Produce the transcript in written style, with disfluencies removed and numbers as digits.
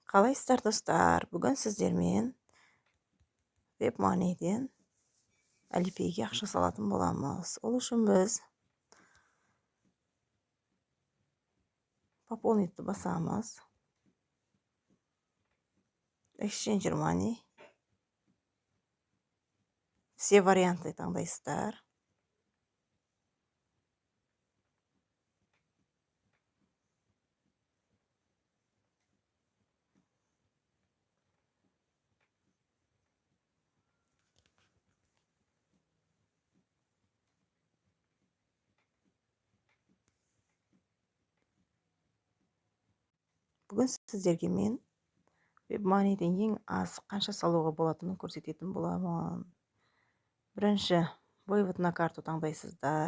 Қалайсыздар, достар? Бүгін сіздермен WebMoneyден Alipayге ақша салатын боламыз. Ол үшін біз пополнитті басамыз, Exchange Money, все варианты таңдайсыздар. Бүгін сіздерге мен WebMoneyден ең аз қанша салуға болатынын көрсететін боламын. Бірінші вывод на карту таңдайсыздар.